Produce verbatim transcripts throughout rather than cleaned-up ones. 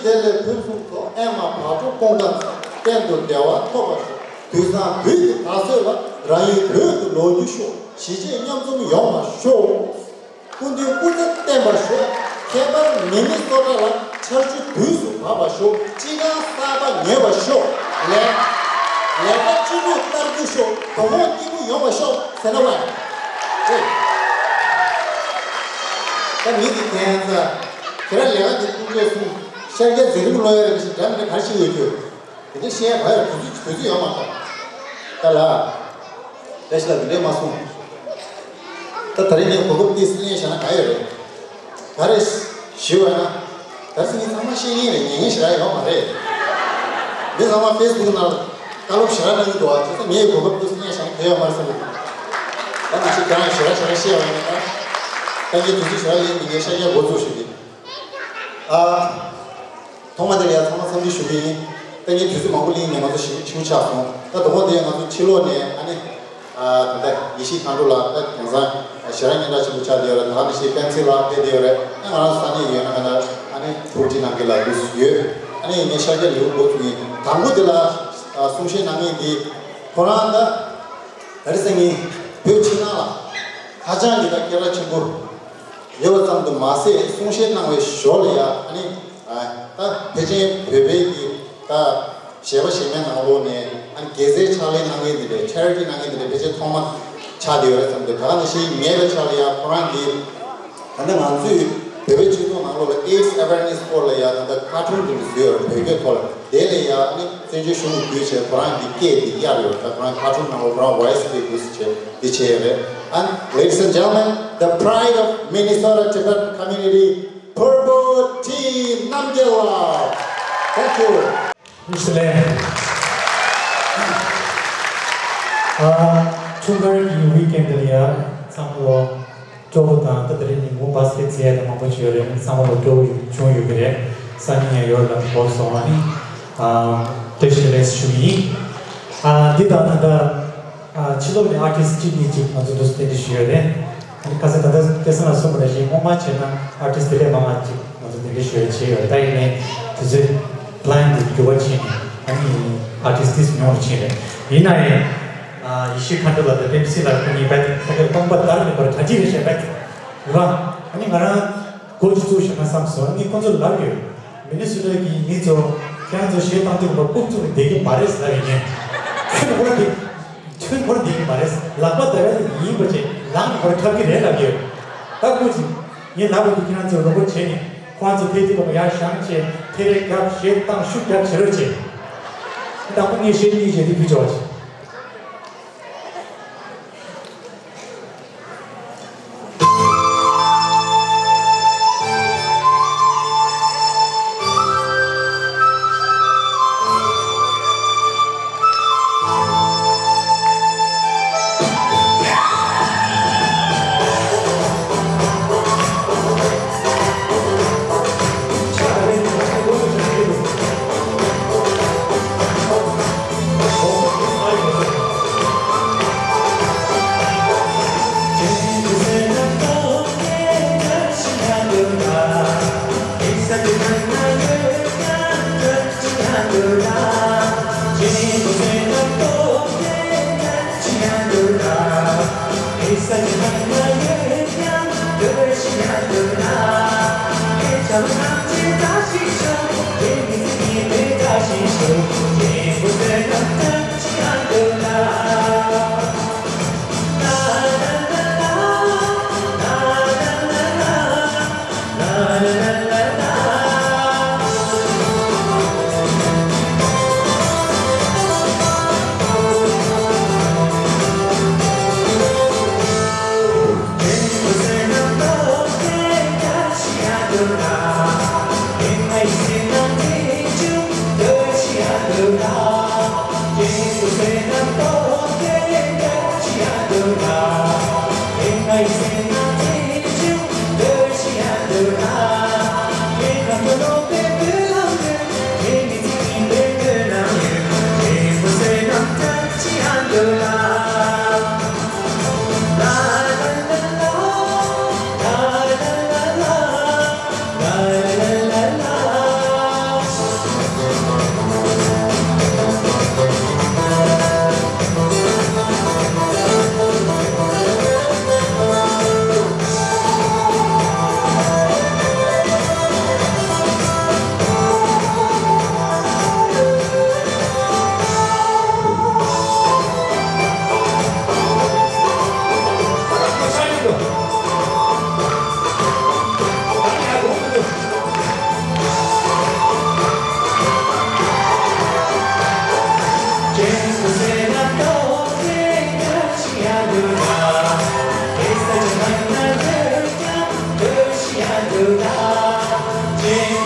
དེ་ལས་ཕུན་སུམ་ཚོགས། ཨེ་མ་བག་དྲོ་སྐོང་ཁམས་གཏན་དུ་བདེ་བ་ཐོབ་པར་ཤོག་དུས་བཟང་དུས་ཀྱི་བདག་སོས་ལ། རང་ཡུལ་བོད་དུ་ལོག་རྒྱུ་ཤོག་གཞིས་བྱེས་མཉམ་འཛོམས་ཡོང་བར་ཤོག་སྐུ་མདུན་སྐུ་ཚེ་བརྟན་པར་ཤོག་ཁྱད་པར་མི་མི་སོ་ཏྲ་ལ་ཆར་ཆུ་དུས་སུ་བབས་པར་ཤོག་སྤྱི་ཁང་གསར་པ་ཉོས་པར་ཤོག་ལས་ལས་ཀ་ཅི་ལུགས་ལྟར་དུ་ཤོག་དོ་དགོང་སྐྱིད་པོ་ཡོང་བར་ཤོག་ཟེར་ན་བ། ཨེ། ད་མི་འདི་ཁྱད་མཚར། ཁྱེད་རང་ལས་ཀ་འདི་ཀུན་སྤྱོད་གསུམ། ཤར་རྒྱག་མཛད་རིམ་ཀློག་ཡ་རེ་ཞིག་འདྲ་མི་འདྲ་ག་རེ་ཤེས་ཡོད་རྒྱུ། དེ་འདྲ་ཤེས་ཡ་ག་ཡོད། དུས་ཚོད་དུས་ཚོད་ཡོད་མ་རེད། ད་ལ། བཀྲ་ཤིས་ལགས་འདི་འདྲས་མ་གསུངས། ད་ད་རེས་ངས་གོ་སྐབས་འདི་གླེང་བཞག་ན་ག་ཡོད་རེད། ག་རེ་ཞུ་བ་ན། ད་སེ་ངས་ཚང་མ་ཤེས་ངེས་རེད། ཉན་ངེས་ཞེ་དྲག་ཡོད་མ་རེད། མི་ཚང་མ་ཕེ་སི་བུག་ནང་བཀའ་སློབ་ཞེ་དྲག་གནང་གི་འདུག་ཨ། བྱས་ཙང་ངས་གོ་སྐབས་འདི་གླེང་བཞག་ན་ག་ཡོད་མ་རེད་བསམ་གི་འདུག་ད་ནང་བཞིན་ཁྱེད་རང་ཞེ་དྲག་ཞེ་དྲག་བཤད་ཡོད་ན་ད། ད་ངས་དུས་ཚོད་ཞེ་དྲག་ལེན་མི་ངས་ཤར་རྒྱག་འགོ་བཙུགས་ཞུ་གི། ཨ། ཐོག་མ་དེ་ལ་ཡང་ཚང་མ་འཚམས་འདྲི་ཞུ་གི་ཡིན། ད་ངས་དུས་ཚོད་མང་པོ་གླེང་ནས་ང་ཚོ་ཞེ་པོ་ཕྱི་པོ་ཆགས་སོང་། ད་དོ་དགོང་དེ་ང་ཚོ་ཕྱི་ལོགས་ནས་ཨ་ནི། ཨ། ད་ལྟ་ཡེ་ཤེས་མཁའ་འགྲོ་ལགས་ད་དེང་སང་ཞེ་དྲག་སྙན་གྲགས་ཆེན་པོ་ཆགས་བསྡད་ཡོད་རེད། ད་ག་ནང་བཞིན་པེན་སི་ལགས་ཕེབས་བསྡད་ཡོད་རེད། ཨ་ང་རང་ཚོ་ས་གནས་ཡོད་ན་ག་ད་ཨ་ནི་ཐུགས་རྗེ་གནང་གི་ལགས་འདུག་ཡོད། ཨ་ནི་ངས་ཤར་རྒྱག་ལེའུ་འགོ་བཙུགས་ཡིན། དང་པོ་དེ་ལ་ཨ་གསུང་བཤད་གནང་མཁན་དེ་ཁོ་རང་ད་ག་རེ་ཟེར་ངེས་བོད་ཕྱི་ནང་ལ་ཧ་ཅང་གི་ད་སྐད་གྲགས་ཆེན་པོ། ཡོད་པ་ཙམ་དུ་མ་ཟད་གསུང་བཤད་གནང་བའི་ཞོར་ལ་ཡ་ཨ་ནི་ཨ་ད་ཕལ་ཆེར་བོད་པའི་གི་ད་གཞས་པ་གཞས་མའི་ནང་ལོགས་ནས་ཨ་ནི་དགེ་རྩའི་ཕྱག་ལས་གནང་མཁན་འདི་འདྲའི་ཆེ་རི་ཊི་གནང་མཁན་འདི་འདྲའི་ཕལ་ཆེར་ཐོག་མ་ཆགས་བསྡད་ཡོད་རེད་བསམ་འདུག་ད་ག་ནང་བཞིན་ངའི་ལ་ཆགས་ལ་ཡ་ཁོ་རང་གི་ད་ལྟ་ང་ཚོས་བོད་པའི་སྤྱི་ཚོགས་ནང་ལོགས་ལ་ཨེ་ཌི་སི་ཨ་ཝེར་ནེ་སི་སྐོར་ལ་ཡ་ད་ལྟ་ཁ་ཊུན་འདི་འདྲ་བཟོས་ཡོད་རེད། བོད་སྐད་ཐོག་ལ། དེ་ལས་ཡང་ནི་བཙན་བྱོལ་གཞུང་གི་བརྒྱུད་བྱས་ཁོ་རང་གི་སྐད་འདི་གཡར་ཡོད། ད་ཁོ་རང་ཁ་ཐུག་ནང་ལོགས་ཁོ་རང་ཝོ་ཡི་སི་སྤེལ་དགོས་ཟེར་བྱས་འདི་བྱས་ཡོད་རེད། And ladies and gentlemen, the pride of Minnesota Tibetan community, Purbo T Namgyalwa. Thank you. ཨ། འཁྲུངས་སྐར་གྱི་ཝིག་ཨེན་འདི་ལ་ཡང་བསམ་བློ། སྤྲོ་པོ་དང་ད་དེ་རིང་ཉིན་གུང་བ་སྐད་ཆ་ཡ་དང་མང་པོ་བྱས་ཡོད་རེད། བསམ་བློ་སྤྲོ་པོ་ཡོད་བྱུང་ཡོད་ཀྱི་རེད། སང་ཉིན་ཡང་ཡོད་ལ་འགོར་སོང་བ་ནི། ཨ། བཀྲ་ཤིས་བདེ་ལེགས་ཞུ་གི་ཡིན། ཨ། འདི་དང་ད་ལྟ་ཨ། ཕྱི་ལོགས་ནས་ཨར་ཊིསི་གཅིག་གཉིས་ཅིག་ང་ཚོ་འདུག་སེ་གདན་འདྲེན་ཞུས་ཡོད་རེད། ཨ་ནི་ཁ་སང་ད་ལྟ་སྐལ་བཟང་ལགས་གསུངས་པ་ནང་བཞིན་སྔོན་མ་བྱས་ན་ཨར་ཊིསི་དེ་འདྲས་མང་བ་ཅིག་ང་ཚོ་གདན་འདྲེན་ཞུས་ཡོད་བྱས་ཡོད་རེད། ད་ཡིན་ནའི་དུས་ཚོད་པི་ལན་དེ་འགྱུར་བ་ཕྱིན་ནས་ཨ་ནི་ཨར་ཊིསི་ཏིས་ཉུང་རུ་ཕྱིན་རེད། ཡིན་ན་ཡང་། ཨ། ཡེ་ཤེས་མཁའ་འགྲོ་ལགས་དང་པེན་སི་ལགས་ཁོ་གཉིས་བེད་ཁ་སྐད་རྐང་པ་བརྡར་མེད་པར་གྲ་སྒྲིག་རེ་བྱས་བེད་ར། ཨ་ནི་ང་རང་སྒོ་ཅིག་བཙུགས་ཤག་ན་བསམ་སོང་། ཨ་ནི་ཁོང་ཚོ་ལབ་ཡོད། མི་ནི་སོ་ཊ་གི་མི་ཚོ་ཁྱེད་རང་ཚོ་གཞས་བཏང་དུས་ལ་ཕུག་བཙུགས་ནས་བསྡད་ཀྱི་མ་རེད་ཟེར་ལབ་ཡོད་ངས། ཁྱོད་ཁོ་ར་དེ་ཁྱོད་ཁོ་ར་བསྡད་ཀྱི་མ་རེད། ལག་པ་བརྡར་ཡ་དེ་ཡིན་པ་བྱས་ལངས་ནས་ཁོ་ར་འཁྲབ་ཀྱི་རེད་ལབ་ཡོད། ད་སྐུ་མཁྱེན། ངས་ལབ་པ་དེ་ཁྱེད་རང་ཚོས་རོགས་པ་བྱས་ནས་ཁོ་རང་ཚོ་ཕེབས་དུས་ལ་ཡར་བཞེངས་བྱས་ཐལ་རེ་རྒྱབ་གཞས་བཏང་ཤུགས་རྒྱབ་བྱེད་རོགས་བྱས། དང་པོ་ངས་གཞས་གཉིས་བྱས་དེ་ཕུལ་ཆོག་པ་བྱས། Thank you.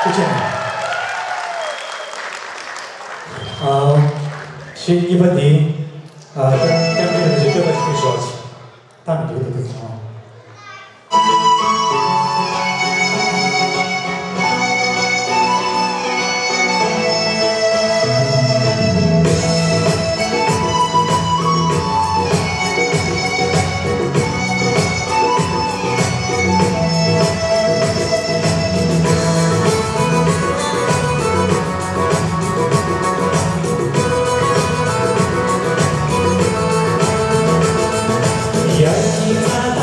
ཐུགས་རྗེ་ཆེ། ཨ། གཞས་གཉིས་པ་འདི། ཨ། སྐྱབས་མགོན་རིན་པོ་ཆེ་སྐྱོར་བ་ཞིག་ཞུ་ཞོག་ད་མི་འདུག་འདུག་འདུག་ཨ།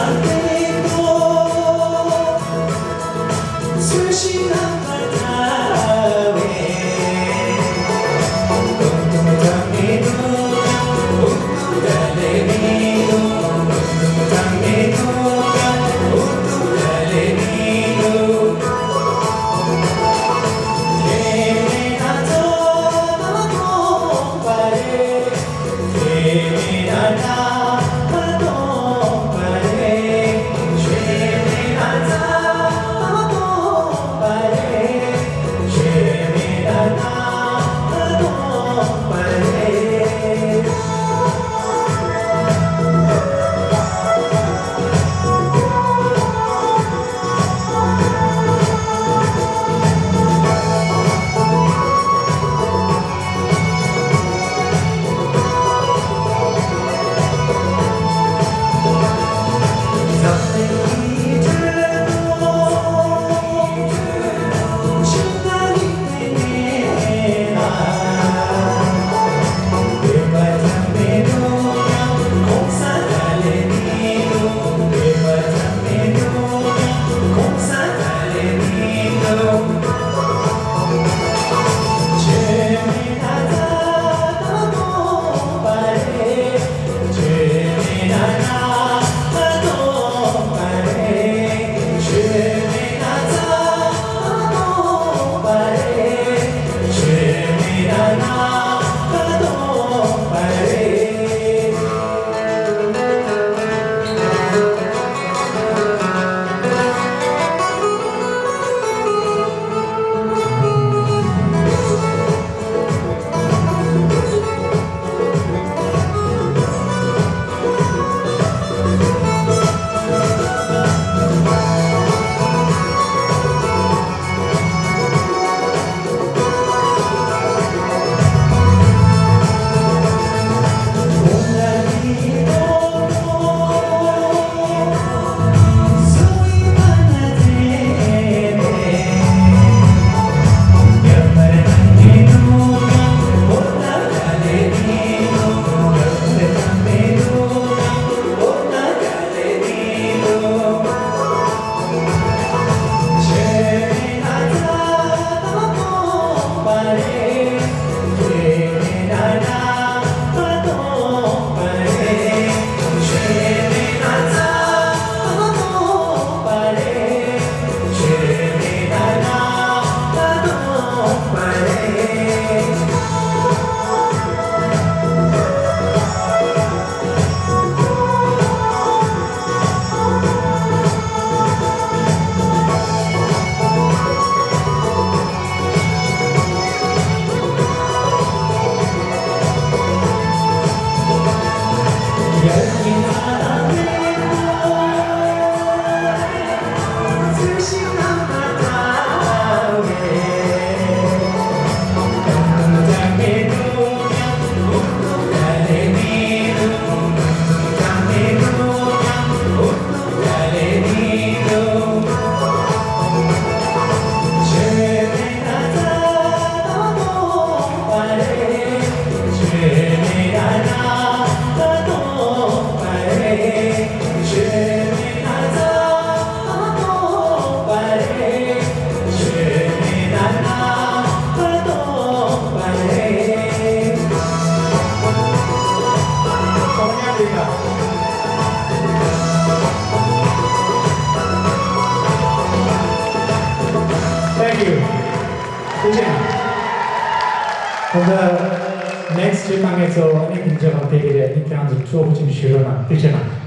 ད་ལྟ་next ཆེད་མངགས་ཚོ་ཨ་ནི་དེ་འདྲ་བ་དེ་གི་རེད། ཨ་ནི་ཁྱེད་རང་ཚོ་ཚོགས་ཆེན་ཞུ་རོགས་གནང་། ཐུགས་རྗེ་གནང་།